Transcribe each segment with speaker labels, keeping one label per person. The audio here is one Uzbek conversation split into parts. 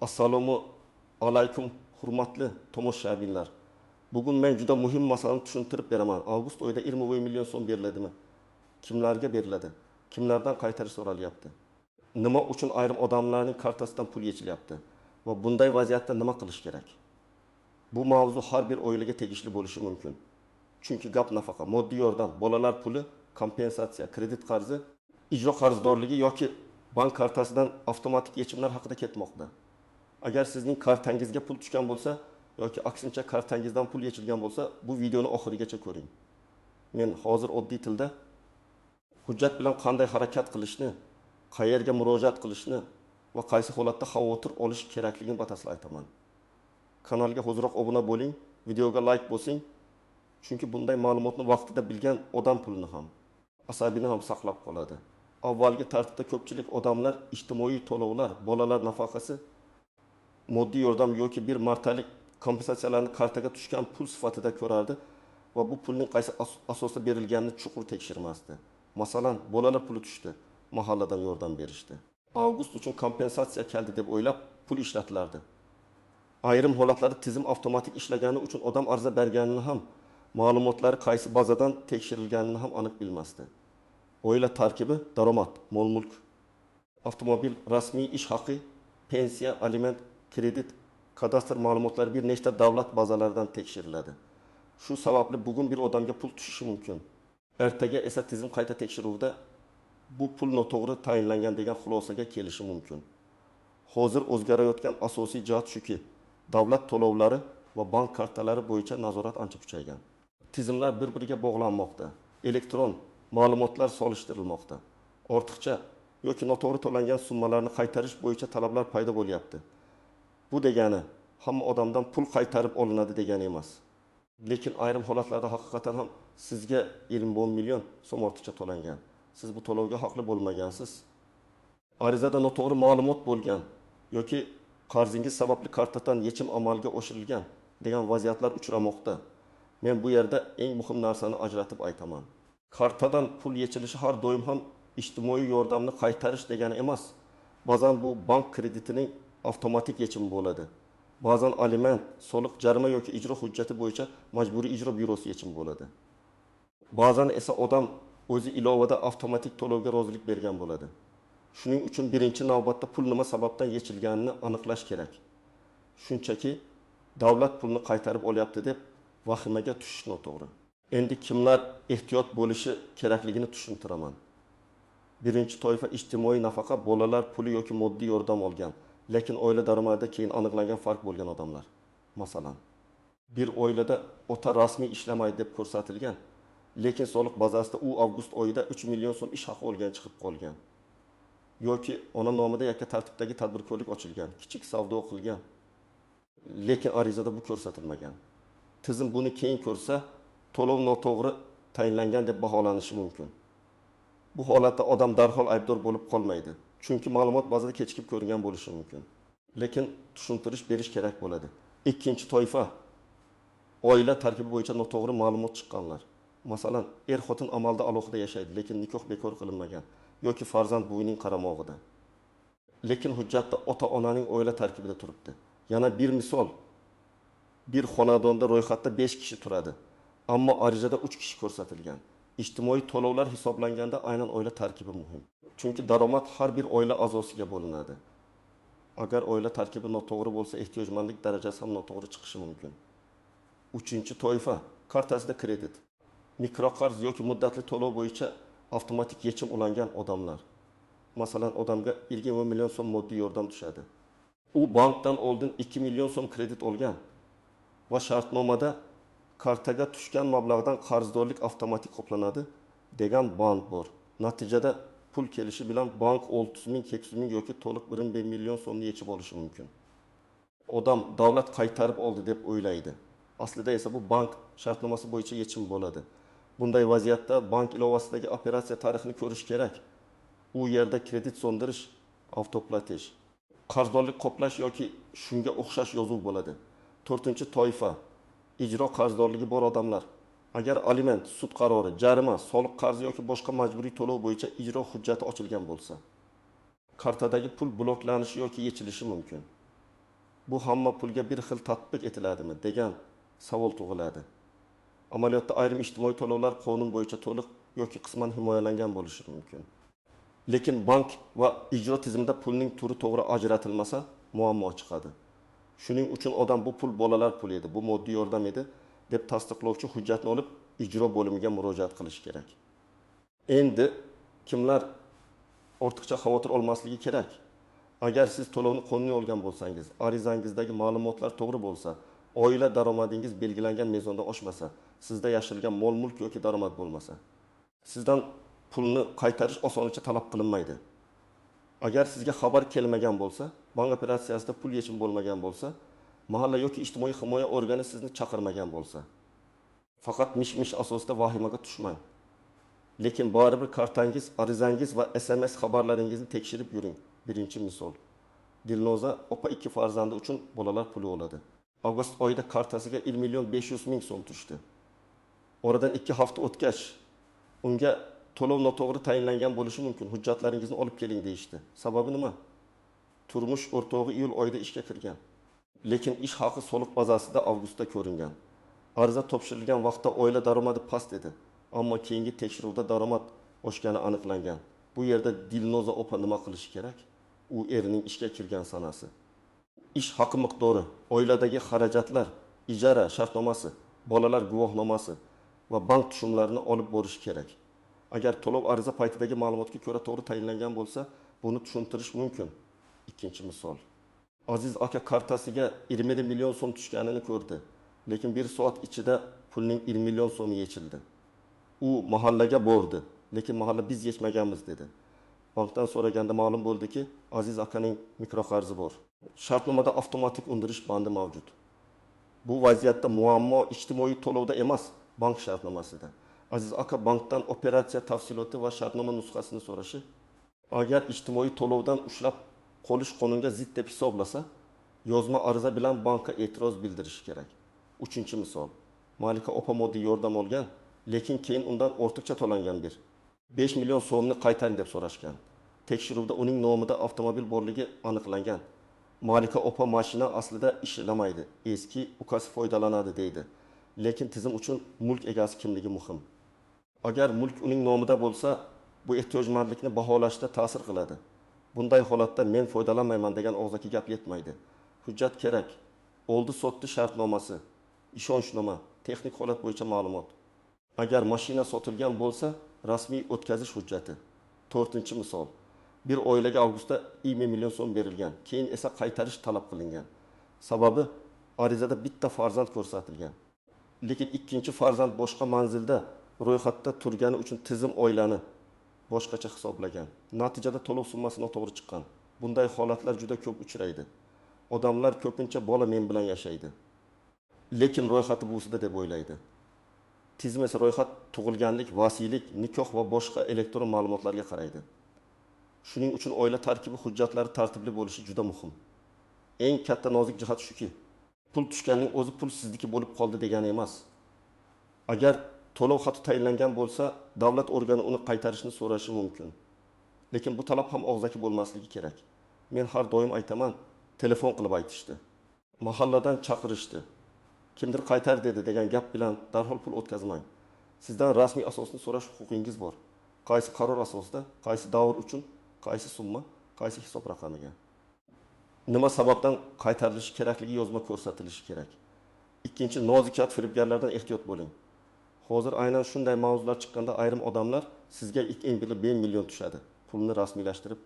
Speaker 1: Assalomu alaykum hurmatli tomoshabinlar. Bugun men juda muhim masalani tushuntirib beraman. Avgust oyida 21 million so'm beriladimi? Kimlarga beriladi? Kimlardan qaytarish so'ralyapti? Nima uchun ayrim odamlarning kartasidan pul yechilyapti? Va bunday vaziyatda nima qilish kerak? Bu mavzu har bir oilaga tegishli bo'lishi mumkin. Chunki gap nafaqa, moddiy yordam, bolalar puli, kompensatsiya, kredit qarzi, ijro qarzdorligi yoki bank kartasidan avtomatik yechimlar haqida ketmoqda. Agar sizning kartangizga pul tushgan bo'lsa yoki aksincha kartangizdan pul yechilgan bo'lsa, bu videoni oxirigacha ko'ring. Men hozir oddiy tilda hujjat bilan qanday harakat qilishni, qayerga murojaat qilishni va qaysi holatda xavotir olish kerakligini batafsil aytaman. Kanalga hoziroq obuna bo'ling, videoga like bosing, chunki bunday ma'lumotni vaqtida bilgan odam pulini ham, asabini ham saqlab qoladi. Avvalgi tartibda ko'pchilik odamlar ijtimoiy to'lovlar, bolalar nafaqasi, moddiy yordam yoki bir martalik kompensatsiyalarni kartaga tushgan pul sifatida ko'rardi va bu pulning qaysi asosda berilganini chuqur tekshirmasdi. Masalan, bolalar puli tushdi, mahalladan yordam berishdi. Avgust uchun kompensatsiya keldi deb o'ylab pul ishlatilardi. Ayrim holatlarda tizim avtomatik ishlagani uchun odam arza berganini ham, ma'lumotlari qaysi bazadan tekshirilganini ham aniq bilmasdi. Oila tarkibi, daromad, mol-mulk, avtomobil, rasmiy ish haqi, pensiya, aliment, kredit, kadastr ma'lumotlari bir nechta davlat bazalaridan tekshiriladi. Shu sababli bugun bir odamga pul tushishi mumkin. Ertaga esa tizim qayta tekshiruvda bu pul noto'g'ri tayinlangan degan xulosaga kelishi mumkin. Hozir o'zgarayotgan asosiy jihat shuki, davlat to'lovlari va bank kartalari bo'yicha nazorat ancha kuchaygan. Tizimlar bir-biriga bog'lanmoqda. Elektron ma'lumotlar solishtirilmoqda. Ortiqcha yoki noto'g'ri to'langan summalarni qaytarish bo'yicha talablar paydo bo'lyapti. Bu degani hamma odamdan pul qaytarib olinadi degani emas. Lekin ayrim holatlarda haqiqatan ham sizga 21 million so'm ortiqcha to'langan. Siz bu to'lovga haqli bo'lmagansiz. Arizada noto'g'ri ma'lumot bo'lgan yoki qarzingiz sababli kartadan yechim amalga oshirilgan degan vaziyatlar uchramoqda. Men bu yerda eng muhim narsani ajratib aytaman. Kartadan pul yechilishi har doim ham ijtimoiy yordamni qaytarish degani emas. Ba'zan bu bank kreditining avtomatik yechimi bo'ladi. Ba'zan aliment, soliq, jarima yoki ijro hujjati bo'yicha majburiy ijro byurosi yechimi bo'ladi. Ba'zan esa odam o'zi ilovada avtomatik to'lovga rozilik bergan bo'ladi. Shuning uchun birinchi navbatda pul nima sababdan yechilganini aniqlash kerak. Shunchaki davlat pulni qaytarib olyapti deb vahimaga tushish noto'g'ri. Endi kimlar ehtiyot bo'lishi kerakligini tushuntiraman. Birinchi toifa ijtimoiy nafaqa, bolalar puli yoki moddiy yordam olgan, lekin oila daromadida keyin aniqlangan farq bo'lgan odamlar. Masalan, bir oilada ota rasmiy ishlamaydi deb ko'rsatilgan, lekin soliq bazasida u avgust oyida 3 million so'm ish haqi olgan chiqib qolgan. Yoki ona nomida yakka tartibdagi tadbirkorlik ochilgan, kichik savdo qilgan, lekin arizada bu ko'rsatilmagan. Tizim buni keyin ko'rsa, to'lov noto'g'ri tayinlangan deb baholanishi mumkin. Bu holatda odam darhol aybdor bo'lib qolmaydi, chunki ma'lumot bazada kechikib ko'ringan bo'lishi mumkin. Lekin tushuntirish berish kerak bo'ladi. Ikkinchi toifa oila tarkibi bo'yicha noto'g'ri ma'lumot chiqqanlar. Masalan, er-xotin amalda alohida yashaydi, lekin nikoh bekor qilinmagan yoki farzand buvining qaramog'ida. Lekin hujjatda ota-onaning oila tarkibida turibdi. Yana bir misol, bir xonadonda ro'yxatda 5 kishi turadi, ammo arizada 3 kishi ko'rsatilgan. Ijtimoiy to'lovlar hisoblanganda aynan oila tarkibi muhim. Chunki daromad har bir oila a'zosiga bo'linadi. Agar oila tarkibi noto'g'ri bo'lsa, ehtiyojmandlik darajasi ham noto'g'ri chiqishi mumkin. Uchinchi toifa kartasida kredit, mikroqarz yoki muddatli to'lov bo'yicha avtomatik yechim ulangan odamlar. Masalan, odamga 20 million so'm moddiy yordam tushadi. U bankdan oldin 2 million so'm kredit olgan va shartnomada kartaga tushgan mablag'dan qarzdorlik avtomatik qoplanadi degan band bor. Natijada pul kelishi bilan bank 600 ming, 800 ming yoki to'liq 1,5 million so'mni yechib olishi mumkin. Odam davlat qaytarib oldi deb o'ylaydi. Aslida esa bu bank shartnomasi bo'yicha yechim bo'ladi. Bunday vaziyatda bank ilovasidagi operatsiya tarixini ko'rish kerak. U yerda kredit so'ndirish, avtoplatesh, qarzdorlik qoplash yoki shunga o'xshash yozuv bo'ladi. To'rtinchi toifa ijro qarzdorligi bor odamlar. Agar aliment, sud qarori, jarima, soliq qarzi yoki boshqa majburiy to'lov bo'yicha ijro hujjati ochilgan bo'lsa, kartadagi pul bloklanishi yoki yechilishi mumkin. Bu hamma pulga bir xil tatbiq etiladimi degan savol tug'iladi. Amaliyotda ayrim ijtimoiy to'lovlar qonun bo'yicha to'liq yoki qisman himoyalangan bo'lishi mumkin. Lekin bank va ijro tizimida pulning turi to'g'ri ajratilmasa, muammo chiqadi. Shuning uchun odam bu pul bolalar puli edi, bu moddiy yordam edi deb tasdiqlovchi hujjatni olib ijro bo'limiga murojaat qilish kerak. Endi kimlar ortiqcha xavotir olmasligi kerak? Agar siz to'lovni qonuniy olgan bo'lsangiz, arizangizdagi ma'lumotlar to'g'ri bo'lsa, oila daromadingiz belgilangan mezondan oshmasa, sizda yashirilgan mol-mulk yoki daromad bo'lmasa, sizdan pulni qaytarish osonlikcha talab qilinmaydi. Agar sizga xabar kelmagan bo'lsa, bank operatsiyasida pul yechimi bo'lmagan bo'lsa, mahalla yoki ijtimoiy himoya organi sizni chaqirmagan bo'lsa, faqat mish-mish asosida vahimaga tushmang. Lekin baribir kartangiz, arizangiz va SMS xabarlaringizni tekshirib yuring. Birinchi misol. Dilnoza opa 2 farzandi uchun bolalar puli oladi. Avgust oyida kartasiga 1 million 500 ming so'm tushdi. Oradan 2 hafta o'tgach, unga to'lov noto'g'ri tayinlangan bo'lishi mumkin, hujjatlaringizni olib keling deyishdi. Sababi nima? Turmush o'rtog'i iyul oyida ishga kirgan. Lekin ish haqi soliq bazasida avgustda ko'ringan. Ariza topshirilgan vaqtda oila daromadi past edi, ammo keyingi tekshiruvda daromad oshgani aniqlangan. Bu yerda Dilnoza opa nima qilishi kerak? U erining ishga kirgan sanasi, ish haqi miqdori, oiladagi xarajatlar, ijara shartnomasi, bolalar guvohnomasi va bank tushumlarini olib borishi kerak. Agar to'lov ariza paytidagi ma'lumotga ko'ra to'g'ri tayinlangan bo'lsa, buni tushuntirish mumkin. Ikkinchi misol. Aziz aka kartasiga 20 million so'm tushganini ko'rdi, lekin 1 soat ichida pulning 1 million so'mi yechildi. U mahallaga bordi, lekin mahalla biz yechmaganmiz dedi. Bankdan so'raganda ma'lum bo'ldiki, Aziz akaning mikroqarzi bor. Shartnomada avtomatik undirish bandi mavjud. Bu vaziyatda muammo ijtimoiy to'lovda emas, bank shartnomasida. Aziz aka bankdan operatsiya tafsiloti va shartnoma nusxasini so'rashi, agar ijtimoiy to'lovdan ushlab qolish qonunga zid deb hisoblasa, yozma ariza bilan bankka e'tiroz bildirishi kerak. Uchinchi misol. Malika opa moddiy yordam olgan, lekin keyin undan ortiqcha to'langan bir 5 million so'mni qaytaring deb so'rashgan. Tekshiruvda uning nomida avtomobil borligi aniqlangan. Malika opa mashina aslida ishlamaydi, eski ukasi foydalanadi deydi. Lekin tizim uchun mulk egasi kimligi muhim. Agar mulk uning nomida bo'lsa, bu ehtiyojmandlikni baholashda ta'sir qiladi. Bunday holatda men foydalanmayman degan og'zaki gap yetmaydi. Hujjat kerak. Oldi-sotdi shartnomasi, ishonchnoma, texnik holat bo'yicha ma'lumot. Agar mashina sotilgan bo'lsa, rasmiy o'tkazish hujjati. To'rtinchi misol. Bir oilaga avgustda 20 million so'm berilgan, keyin esa qaytarish talab qilingan. Sababi arizada bitta farzand ko'rsatilgan. Lekin ikkinchi farzand boshqa manzilda ro'yxatda turgani uchun tizim oilani boshqacha hisoblagan. Natijada to'lov summasi noto'g'ri chiqqan. Bunday holatlar juda ko'p uchraydi. Odamlar ko'pincha bola men bilan yashaydi, lekin ro'yxati buvsida deb o'ylaydi. Tizim esa ro'yxat, tug'ilganlik, vasiylik, nikoh va boshqa elektron ma'lumotlarga qaraydi. Shuning uchun oila tarkibi hujjatlari tartibli bo'lishi juda muhim. Eng katta nozik jihat shuki, pul tushganning o'zi pul sizniki bo'lib qoldi degani emas. Agar to'lov xati tayinlangan bo'lsa, davlat organi uni qaytarishni so'rashi mumkin. Lekin bu talab ham og'zaki bo'lmasligi kerak. Men har doim aytaman, telefon qilib aytishdi. Mahalladan chaqirishdi. Kimdir qaytar dedi degan gap bilan darhol pul o'tkazmang. Sizdan rasmiy asosni so'rash huquqingiz bor. Qaysi qaror asosida, qaysi davr uchun, qaysi summa, qaysi hisob raqamiga. Nima sababdan qaytarilishi kerakligi yozma ko'rsatilishi kerak. Ikkinchi nozik jihat, firibgarlardan ehtiyot bo'ling. Hozir aynan shunday mavzular chiqqanda ayrim odamlar sizga eng 5 million tushadi. Pulni rasmiylashtirib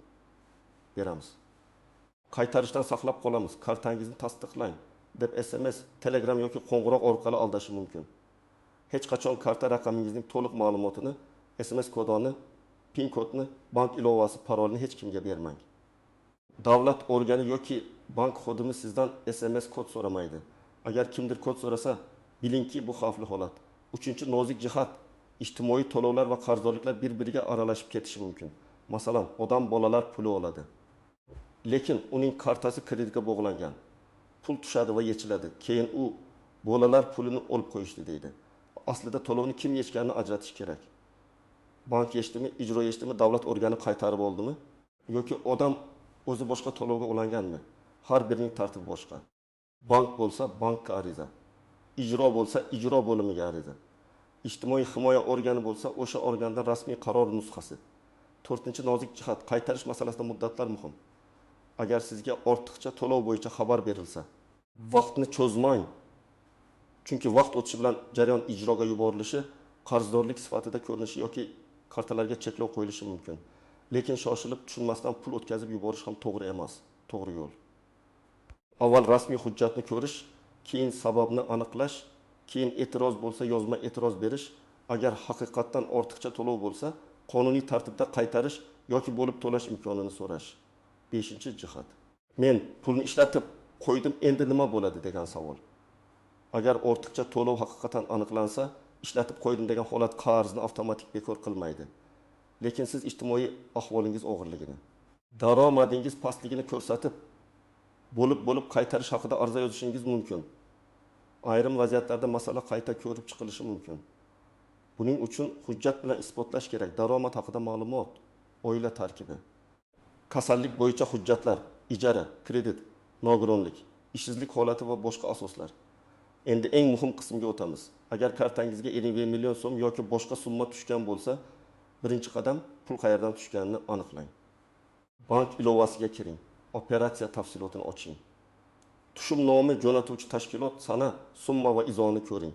Speaker 1: beramiz. Qaytarishdan saqlab qolamiz, kartangizni tasdiqlang deb SMS, Telegram yoki qo'ng'iroq orqali aldashi mumkin. Hech qachon karta raqamingizning to'liq ma'lumotini, SMS kodini, PIN kodni, bank ilovasi parolini hech kimga bermang. Davlat organi yoki bank xodimi sizdan SMS kod so'ramaydi. Agar kimdir kod so'rasa, bilingki bu xavfli holat. Uchinchi nozik jihat, ijtimoiy to'lovlar va qarzdorliklar bir-biriga aralashib ketishi mumkin. Masalan, odam bolalar puli oladi. Lekin uning kartasi kreditga bog'langan. Pul tushadi va yechiladi. Keyin u bolalar pulini olib qo'yishdi deydi. Aslida to'lovni kim yechganini ajratish kerak. Bank yechdimi, ijro yechdimi, davlat organi qaytarib oldimi yoki odam o'zi boshqa to'lovga ulanganmi? Har birining tartibi boshqa. Bank bo'lsa, bankka ariza. Ijro bo'lsa, ijro bo'limiga ariza. Ijtimoiy himoya organi bo'lsa, o'sha organdan rasmiy qaror nusxasi. To'rtinchi nozik jihat: qaytarish masalasida muddatlar muhim. Agar sizga ortiqcha to'lov bo'yicha xabar berilsa, vaqtni cho'zmang. Chunki vaqt o'tishi bilan jarayon ijroga yuborilishi, qarzdorlik sifatida ko'rinishi yoki kartalarga cheklov qo'yilishi mumkin. Lekin shoshilib, tushunmasdan pul o'tkazib yuborish ham to'g'ri emas, to'g'ri yo'l. Avval rasmiy hujjatni ko'rish, keyin sababni aniqlash, keyin e'tiroz bo'lsa yozma e'tiroz berish, agar haqiqatdan ortiqcha to'lov bo'lsa, qonuniy tartibda qaytarish yoki bo'lib to'lash imkonini so'rash. Beshinchi jihat. Men pulni ishlatib qo'ydim, endi nima bo'ladi degan savol. Agar ortiqcha to'lov haqiqatan aniqlansa, ishlatib qo'ydim degan holat qarzni avtomatik bekor qilmaydi. Lekin siz ijtimoiy ahvolingiz og'irligini, daromadingiz pastligini ko'rsatib, bo'lib-bo'lib qaytarish haqida arza yozishingiz mumkin. Ayrim vaziyatlarda masala qayta ko'rib chiqilishi mumkin. Buning uchun hujjat bilan isbotlash kerak. Daromad haqida ma'lumot, oila tarkibi, kasallik bo'yicha hujjatlar, ijara, kredit, nogironlik, ishsizlik holati va boshqa asoslar. Endi eng muhim qismga o'tamiz. Agar kartangizga 50 million so'm yoki boshqa summa tushgan bo'lsa, birinchi qadam pul qayerdan tushganini aniqlang. Bank ilovasiga kiring, operatsiya tafsilotini oching. Tushum nomi, jo'natuvchi tashkilot, sana, summa va izohni ko'ring.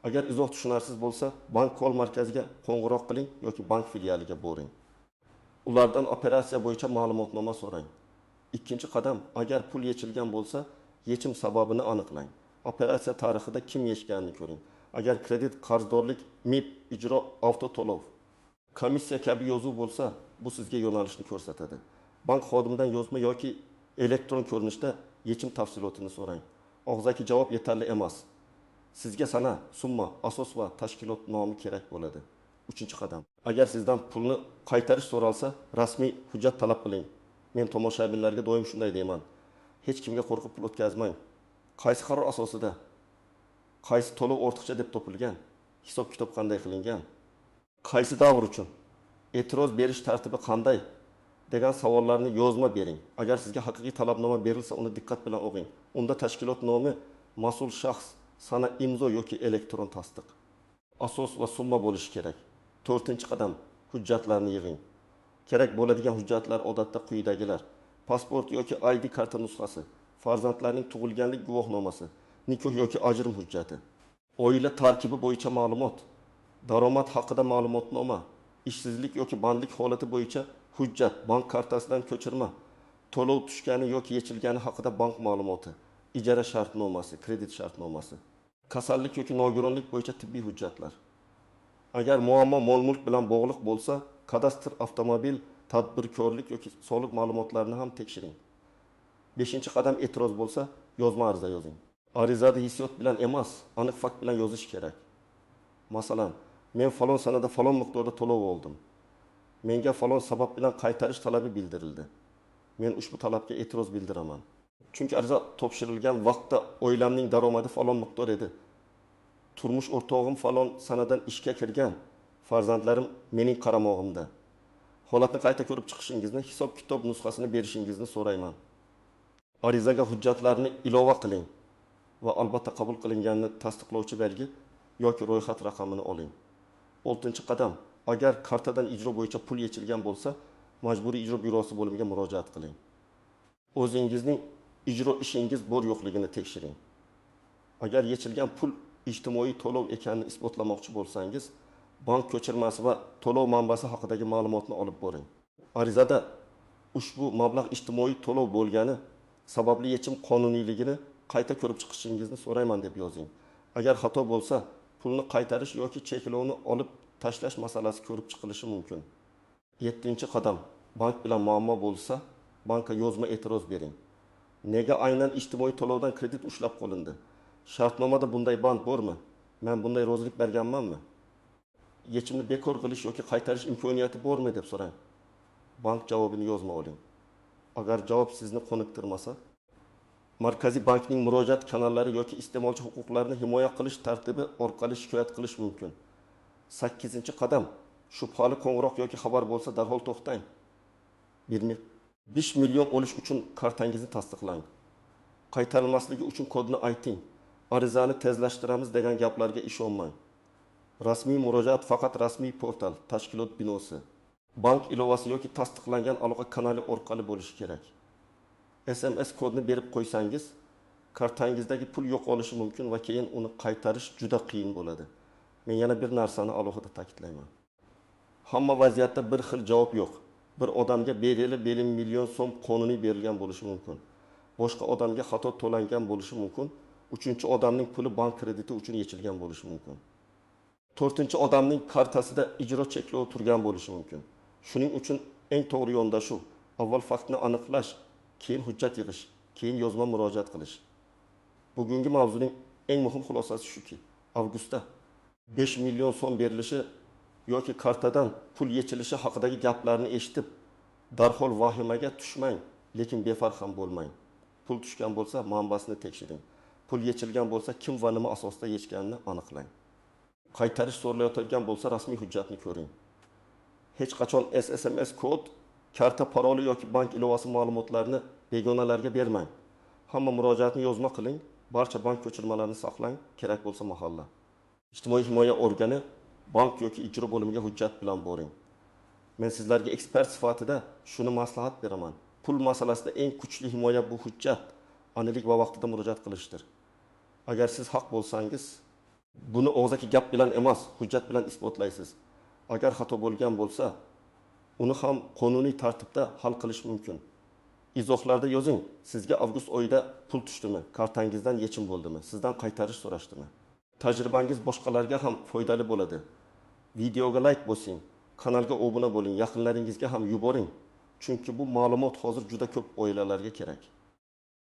Speaker 1: Agar izoh tushunarsiz bo'lsa, bank call markaziga qo'ng'iroq qiling yoki bank filialiga boring. Ulardan operatsiya bo'yicha ma'lumotnoma so'rang. Ikkinchi qadam, agar pul yechilgan bo'lsa, yechim sababini aniqlang. Operatsiya tarixida kim yechganini ko'ring. Agar kredit, qarzdorlik, MIB, ijro, avto to'lov, komissiya kabi yozuv bo'lsa, bu sizga yo'nalishni ko'rsatadi. Bank xodimidan yozma yoki elektron ko'rinishda yechim tafsilotini so'rang. Og'zaki javob yetarli emas. Sizga sana, summa, asos va tashkilot nomi kerak bo'ladi. Uchinchi qadam. Agar sizdan pulni qaytarish so'ralsa, rasmiy hujjat talab qiling. Men tomoshabinlarga doim shunday deyman. Hech kimga qo'rqib pul o'tkazmang. Qaysi qaror asosida, qaysi to'lov ortiqcha deb topilgan, hisob-kitob qanday qilingan, qaysi davr uchun, e'tiroz berish tartibi qanday degan savollarni yozma bering. Agar sizga haqiqiy talabnoma berilsa, uni diqqat bilan o'qing. Unda tashkilot nomi, mas'ul shaxs, sana, imzo yoki elektron tasdiq, asos va summa bo'lishi kerak. To'rtinchi qadam, hujjatlarni yig'ing. Kerak bo'ladigan hujjatlar odatda quyidagilar: pasport yoki ID karta nusxasi, farzandlarning tug'ilganlik guvohnomasi, nikoh yoki ajrim hujjati, oila tarkibi bo'yicha ma'lumot, daromad haqida ma'lumotnoma, ishsizlik yoki bandlik holati bo'yicha hujjat, bank kartasidan ko'chirma, to'lov tushgani yoki yechilgani haqida bank ma'lumoti, ijara shartnomasi, kredit shartnomasi, kasallik yoki nogironlik bo'yicha tibbiy hujjatlar. Agar muammo mol-mulk bilan bog'liq bo'lsa, kadastr, avtomobil, tadbirkorlik yoki soliq ma'lumotlarini ham tekshiring. Beshinchi qadam, e'tiroz bo'lsa, yozma ariza yozing. Arizada hissiyot bilan emas, aniq fakt bilan yozish kerak. Masalan, men falon sanada falon miqdorda to'lov oldim. Menga falon sabab bilan qaytarish talabi bildirildi. Men ushbu talabga e'tiroz bildiraman. Chunki ariza topshirilgan vaqtda oilamning daromadi falon miqdor edi. Turmush o'rtog'im falon sanadan ishga kirgan, farzandlarim mening qaramog'imda. Holatni qayta ko'rib chiqishingizni, hisob-kitob nusxasini berishingizni so'rayman. Arizaga hujjatlarni ilova qiling va albatta qabul qilinganini tasdiqlovchi belgi yoki ro'yxat raqamini oling. Oltinchi qadam, agar kartadan ijro bo'yicha pul yechilgan bo'lsa, majburiy ijro byurosi bo'limiga murojaat qiling. O'zingizning ijro ishingiz bor yo'qligini tekshiring. Agar yechilgan pul ijtimoiy to'lov ekanini isbotlamoqchi bo'lsangiz, bank ko'chirmasi va to'lov manbasi haqidagi ma'lumotni olib boring. Arizada ushbu mablag' ijtimoiy to'lov bo'lgani sababli yechim qonuniyligini qayta ko'rib chiqishingizni so'rayman deb yozing. Agar xato bo'lsa, pulni qaytarish yoki cheklovni olib tashlash masalasi ko'rib chiqilishi mumkin. Yettinchi qadam, bank bilan muammo bo'lsa, bankka yozma e'tiroz bering. Nega aynan ijtimoiy to'lovdan kredit ushlab qolindi? Shartnomada bunday band bormi? Men bunday rozilik berganmanmi? Yechimni bekor qilish yoki qaytarish imkoniyati bormi deb so'rang. Bank javobini yozma oling. Agar javob sizni qoniqtirmasa, Markaziy bankning murojaat kanallari yoki iste'molchi huquqlarini himoya qilish tartibi orqali shikoyat qilish mumkin. 8-qadam. Shubhali qo'ng'iroq yoki xabar bo'lsa darhol to'xtang. 5 million olish uchun kartangizni tasdiqlang. Qaytarilmasligi uchun kodni ayting. Arizani tezlashtiramiz degan gaplarga ishonmang. Rasmiy murojaat faqat rasmiy portal, tashkilot binosi, bank ilovasi yoki tasdiqlangan aloqa kanali orqali bo'lishi kerak. SMS kodni berib qo'ysangiz, kartangizdagi pul yo'qolishi mumkin va keyin uni qaytarish juda qiyin bo'ladi. Men yana bir narsani alohida ta'kidlayman. Hamma vaziyatda bir xil javob yo'q. Bir odamga berilib 5 million so'm qonuniy berilgan bo'lishi mumkin. Boshqa odamga xato to'langan bo'lishi mumkin. Uchinchi odamning puli bank krediti uchun yechilgan bo'lishi mumkin. To'rtinchi odamning kartasida ijro cheklovi turgan bo'lishi mumkin. Shuning uchun eng to'g'ri yondashuv avval faktni aniqlash, keyin hujjat yig'ish, keyin yozma murojaat qilish. Bugungi mavzuning eng muhim xulosasi shuki, avgustda 5 million so'm berilishi yoki kartadan pul yechilishi haqidagi gaplarni eshitib, darhol vahimaga tushmang, lekin befarq ham bo'lmang. Pul tushgan bo'lsa, manbasini tekshiring. Pul yechilgan bo'lsa, kim va nima asosida yechganini aniqlang. Qaytarish so'ralayotgan bo'lsa, rasmiy hujjatni ko'ring. Hech qachon SMS kod, karta paroli yoki bank ilovasi ma'lumotlarini begonalarga bermang. Hamma murojaatni yozma qiling, barcha bank ko'chirmalarini saqlang, kerak bo'lsa mahalla, ijtimoiy himoya organi, bank yoki ijro bo'limiga hujjat bilan boring. Men sizlarga ekspert sifatida shuni maslahat beraman. Pul masalasida eng kuchli himoya bu hujjat, aniqlik va vaqtida murojaat qilishdir. Agar siz haq bo'lsangiz, buni og'zaki gap bilan emas, hujjat bilan isbotlaysiz. Agar xato bo'lgan bo'lsa, uni ham qonuniy tartibda hal qilish mumkin. Izohlarda yozing, sizga avgust oyida pul tushdimi, kartangizdan yechim bo'ldimi, sizdan qaytarish so'rashdimi? Tajribangiz boshqalarga ham foydali bo'ladi. Videoga like bosing, kanalga obuna bo'ling, yaqinlaringizga ham yuboring. Chunki bu ma'lumot hozir juda ko'p oilalarga kerak.